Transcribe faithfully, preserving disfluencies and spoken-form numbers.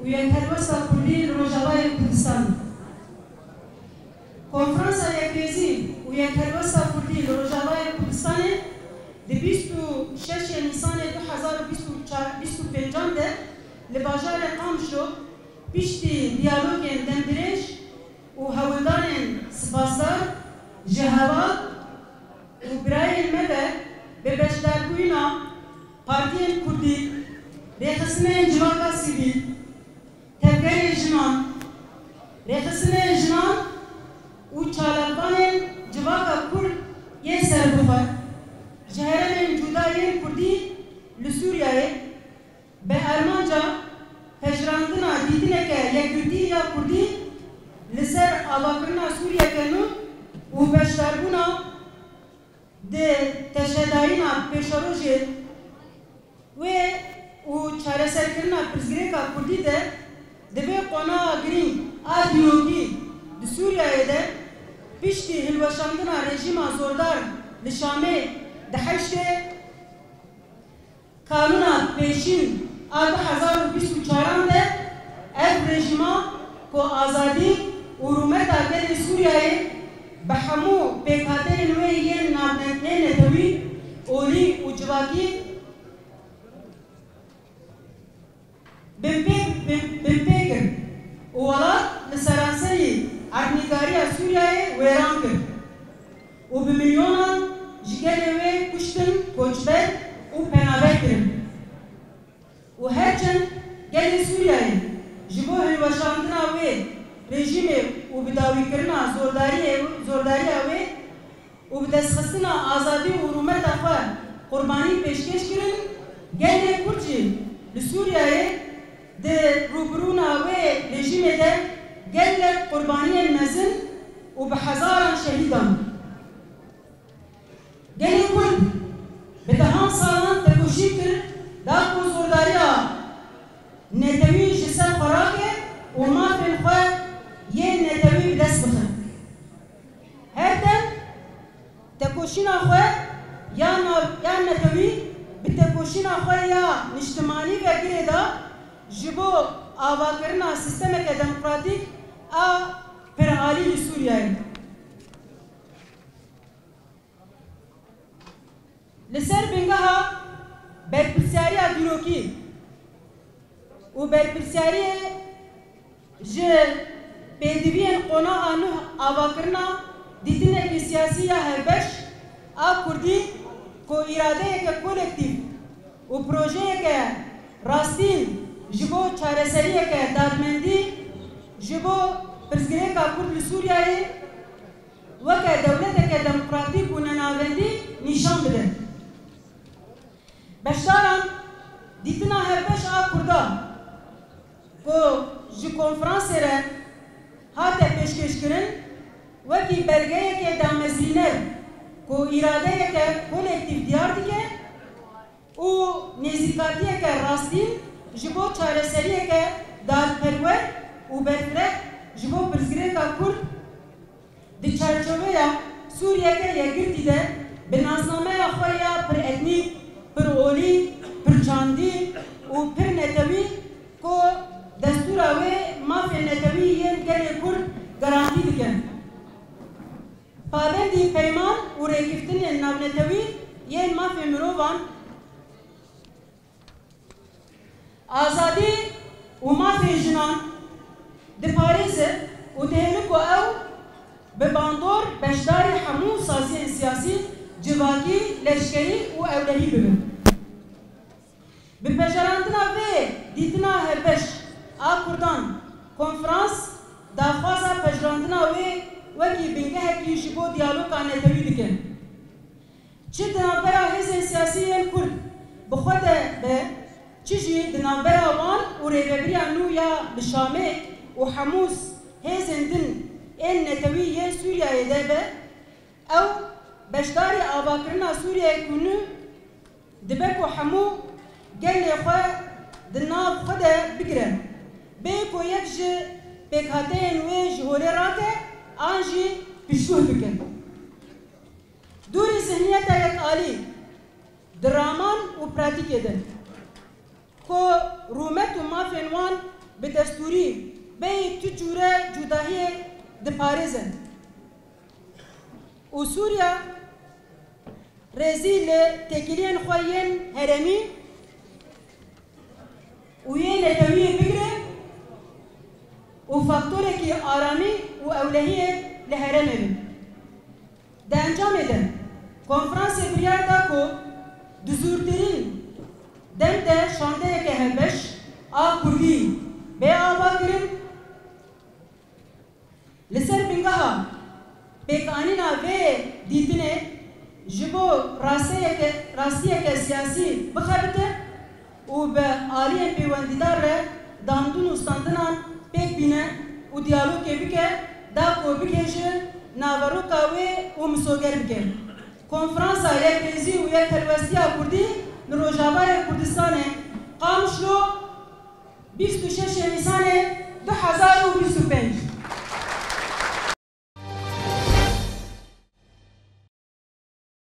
û Yekhelwesta Kurdî li Rojavayê Kurdistanê. Konferansa Yekrêzî û Yekhelwesta Kurdî li Rojavayê Kurdistanê di bîst û şeş Nîsanê du hezar û bîst û çar, bîst û pêncan de li bajarê Qamişlo piştî diyalogên demdirêj û hewldanên spasdar ji heval û birayên me ve bi beşdarbûyîna partiyên kurdî, rêxistinên civaka sivîl, tevgerê jinan, rêxistinên jinan û çalakvanên civaka kurd yê serbixwe ji herêmên cuda yên kurdî li Sûriyeyê, bi armanca pejirandina dîtineke yekgirtî ya kurdî li ser avakirina Sûriyeke nû û beşdarbûna di teşedayîna pêşerojê wê û çareserkirina pirsgirêka kurdî de di vê qonaxa girîng a dîrokî di Sûriyeyê de piştî hilweşandina rejîma zordar li Şamê di heştê Kanûna pêşîn a du hezar û bîst û çaran de ev rejîma ku azadî û rûmeta gelê Sûriyeyê bi hemû pêkhateyên wê yên navneteyên netewî, olî û civakî binpê-, bin-, binpê kir û welat li seranserî erdnîgariya Sûriyeyê wêran kir û bi milyonan ji gelê wê kuştin, koçber û penaber kirin. Û her çend gelê Sûriyeyê ji bo hilweşandina wê rejîmê û bidawîkirina zordariyê, zordariya wê û bi destxistina azadî û rûmeta xwe qurbanî pêşkêş kirin, gelê Kurd jî li Sûriyeyê di rûbirûna wê rejîmê de gelek qurbaniyên mezin û bi hezaran şehîdan. Gelê Kurd bi dehan salan tekoşîn kir da ku zordariya netewî ji ser xwe rake û mafên xwe yên netewî bi dest bixin. Her dem tekoşîna xwe ya nav-, ya netewî bi tekoşîna xwe ya niştimanî ve girêda ji bo avakirina sîstemeke demokratîk a piralî li Sûriyeyê. Li ser bingeha berpirsyariya dîrokî û berpirsyariyê ji pêdiviyên qonaxa nû avakirina dîtinekî siyasî ya hevbeş a kurdî ku îradeyeke kolektîf û projeyeke rastîn ji bo çareseriyeke dadmendî ji bo pirsgirêka kurd li Sûriyeyê weke dewleteke demokratîk û nenavendî nîşan bide. Beşdaran dîtina hevbeş a Kurda ku ji konferansê re hate pêşkêşkirin, wekî belgeyeke damezrîner ku îradeyeke kolektîf diyar dike, û nêzîkatiyeke rastîn ji bo çareseriyeke dadperwer û berfireh ji bo pirsgirêka Kurd di çarçoveya Sûriyeke yekgirtî de bi nasnameya xwe ya piretnîk, pirolî, pirçandî û pirnetewî ku destûra wê mafên netewî yên gelê Kurd garantî dike. Pabendî peyman û rêkeftinên navnetewî yên mafê mirovan, azadî û mafên jinan diparêze û dihêle ku ew bi bandor beşdarî hemû saziyên siyasî, civakî, leşkerî û ewlehî bibin. Bi pejirandina vê dîtina hevbeş a Kurdan, konferans daxwaza pejirandina wê wekî bingehekî ji bo diyaloga netewî dike. Çi di navbera hêzên siyasî yên Kurd bi xwe de be, çi jî di navbera wan û rêvebiriya nû ya li Şamê û hemû hêzên din ên netewî yên Sûriyeyê de be, ew beşdarî avakirina Sûriyeyê ku nû dibe ku hemû gelê xwe di nav xwe de bigire, bê ku yek ji pêkhateyên wê ji holê rake an jî piştguh bike. Dûrî zihniyeta yekalî di raman û pratîkê de. ku rûmet û mafên wan bi destûrî bêyî tu cûre cudahiyê diparêzin û Sûriya rêzî li têkiliyên xwe yên herêmî û yê netewiyê bigire û faktorekî aramî û ewlehiyê li herêmê be. Di encamê de, konferansê biryar da ku di zûrtirîn dem de şandeyeke hevbeş a kurdî bê avakirin. Li ser bingeha pêkanîna vê dîtinê ji bo rasteyeke, rastiyeke siyasî bixebite û bi aliyên pêwendîdar re dandin û standinan pêk bîne û diyalogê bike, da ku bigihêje naveroka wê û misoger bike. Konferansa Yekrêzî û Yekhelwestiya Kurdî li Rojavayê Kurdistanê, Qamişlo, bîst û şeş Nîsanê du hezar û bîst û pênc.